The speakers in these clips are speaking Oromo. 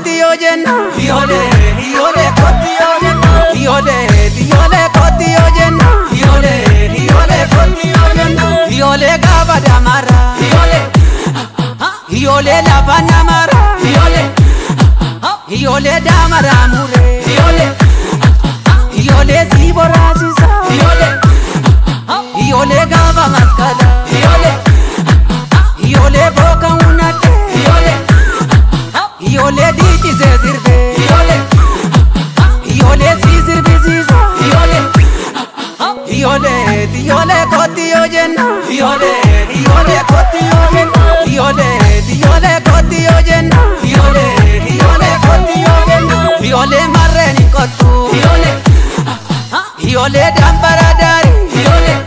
kotti yoo jenna. Iyyoolee iyyoolee kotti yoo jenna. Iyyoolee iyyoolee kotti yoo jenna. Iyyoolee iyyoolee kotti yoo jenna. Iyyoolee gaafa damara. Iyyoolee iyyoolee lafa namara. Iyyoolee iyyoolee damara muree. Iyyoolee iyyoolee si boraasisa. Iyyoolee iyyoolee gaafa maskala. Iyyoolee iyyoolee booka hunate. Iyyoolee iyyoolee dhiichisee sirbee. Iyyoolee iyyoolee si sirbisiisa. Iyyoolee iyyoolee iyyoolee kotti yoo jenna. Iyyoolee iyyoolee kotti yoo jenna. Iyyoolee iyyoolee kotti yoo jenna. Iyyoolee iyyoolee kotti yoo jenna. Iyyoolee marreen hin kottu. Iyyoolee iyyoolee dambara daari. Iyyoolee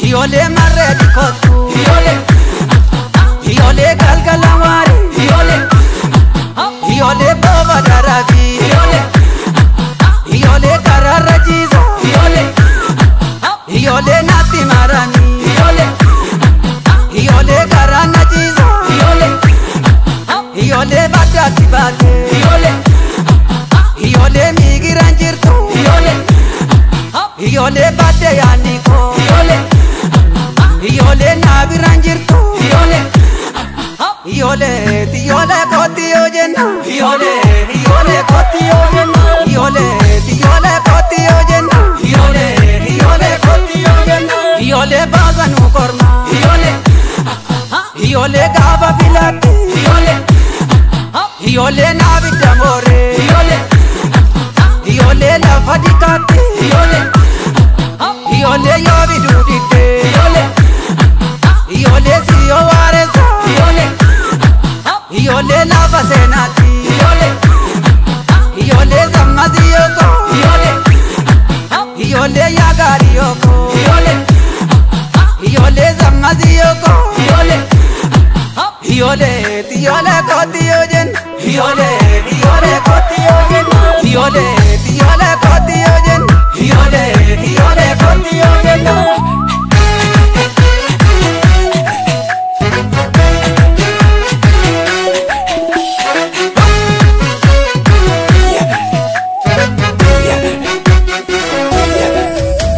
iyyoolee marreen hin kottu. Iyyoolee iyyoolee galgala waari. Iyyoolee iyyoolee booba daraabi. Iyyoolee iyyoolee karaarra jiisa. Iyyoolee iyyoolee natti marami. Iyyoolee iyyoolee karaa na jiisa. Iyyoolee iyyoolee baddaatti baate. Iyyoolee iyyoolee miigiraan jirtu. Iyyoolee iyyoolee baddee yaadni koo. Iyyoolee iyyoolee naabiraan jirtu. Iyyoolee iyyoolee iyyoolee kotti yoo jenna. Iyyoolee iyyoolee kotti yoo jenna. Iyyoolee iyyoolee kotti yoo jenna. Iyyoolee iyyoolee kotti yoo jenna. Iyyoolee baasanu korma. Iyyoolee iyyoolee gaafa filatte. Iyyoolee iyyoolee naabidda mooree. Iyyoolee iyyoolee lafa dikaatte. Iyyoolee iyyoolee yoo biduu didde. Iyyoolee iyyoolee siyoo waareessa. Iyyoolee iyyoolee lafa seenaatti. Iyyoolee iyyoolee zammasii yooko. Iyyoolee iyyoolee yaagaarii yooko. Iyyoolee iyyoolee zammasii yooko. Iyyoolee iyyoolee iyyoolee kotti yoo jenna. Iyyoolee iyyoolee kotti yoo jenna. Iyyoolee iyyoolee kotti yoo jenna. Iyyoolee iyyoolee kotti yoo jenna.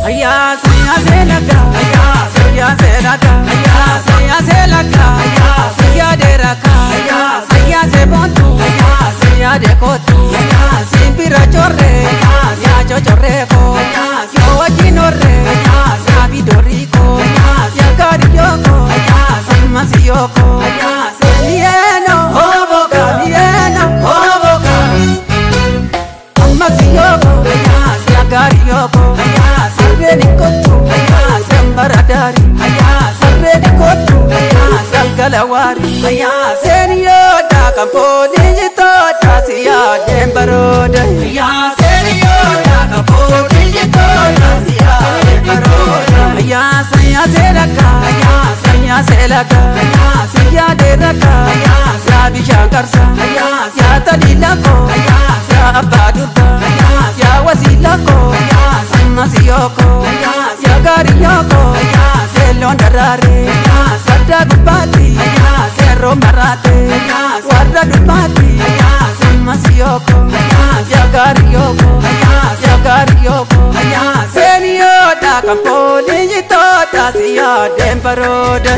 Ayya siya selaka, ayya siya selaka, ayya siya selaka, ayya siya deraka, ayya siya sebontu, ayya siya dekotu, ayya simpira chorre, ayya siya chochorreko, ayya siya wajinorre, ayya siya bidoriko, ayya siya kariyoko, ayya simasiyoko, ayya senieno, oboka, nieno, oboka, amasiyoko, ayya siya kariyoko, ayya sarreen kottu, ayya sambaradari, ayya sarreen kottu, ayya galgalawari, ayya seniyoota kampooni jitoota siyaa deembaroode, ayya seniyoota kampooni jitoota siyaa deembaroode, ayya siyaa seelaka, ayya siyaa seelaka, ayya siyaa deeraka, ayya siyaa bishaan qarsa, ayya siyaa taliilako, ayya siyaa abbaa durba, ayya siyaa wasiilako, ayya masiyoko, siya gaariyoko, seeloon daraare, sadda gubbaatti, seeroo maraate, warra dubbaatti, masiyoko, siya gaariyoko, siya gaariyoko, seeniyoota kampooni jitoota siyaa deembaroode,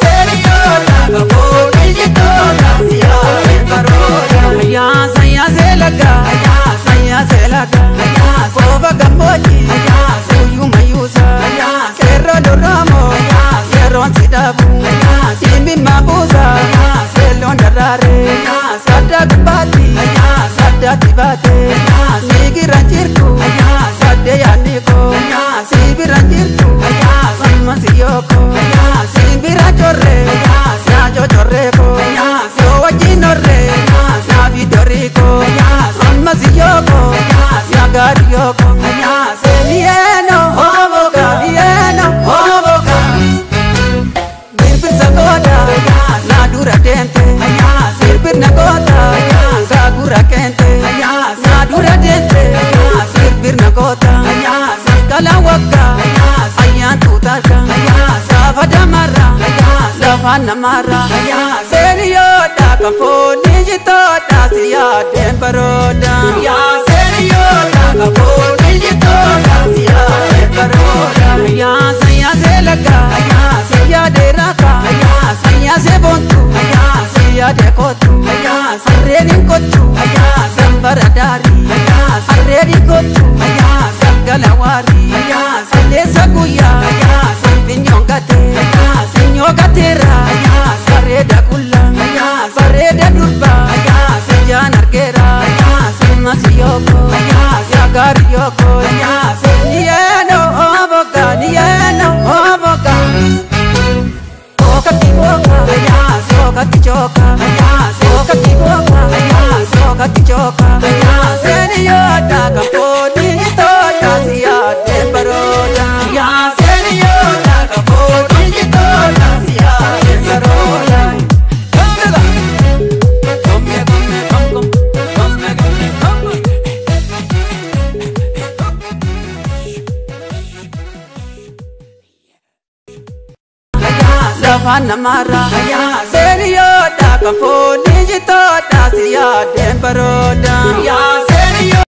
seeniyoota kampooni jitoota siyaa deembaroode, siyaa seelaga, siyaa seelaga, Kooba gammoojji, suyyuu mayyuusa, seeroo duraamoo, seeroon si dhaabu, simbi mabuusa, seeloon daraare, sadda gubbaatti, saddaatti baate, miigiraan jirtu, saddee yaadni koo, siibiraan jirtu, simma siyooko, simbira chorre, siyaa chochorree koo, siyoo wajjin horree, siyaa fidorii koo, amma siyooko, siyaa gaariyoko, senieno, oboka, nieno, oboka. Birbirsa goota, na dura deemte, sirbirna goota, saagura keente, na dura deemte, sirbirna goota, saskala wagga, ayyaan tuutarka, saafa damarra, lafa Lafaan namaarra seeniyoodha kan foolii jitoodha si yaadeen barooda. Seeniyoodha kan foolii jitoodha si yaadeen barooda. Sayyaa seelaga sayyaa dheeraaka sayyaa seeboontu sayyaa deekootu harreen hin kottu sambara daarii harreen hin kottu galgala waarii salleessa guyyaa finyoon gatee finyoo gateera bareeda qulla bareeda durba sijaan argeera simmas yooko yaagaari yooko niyeeno oboga niyeeno oboga okati boka okati choka okati boka okati choka seniyoota kapooni toota siyaate baroda seniyoota kapooni toota siyaate baroda. Lafaan namaarra seeniyoodha kan foolii jitoodha si yaadeen barooda.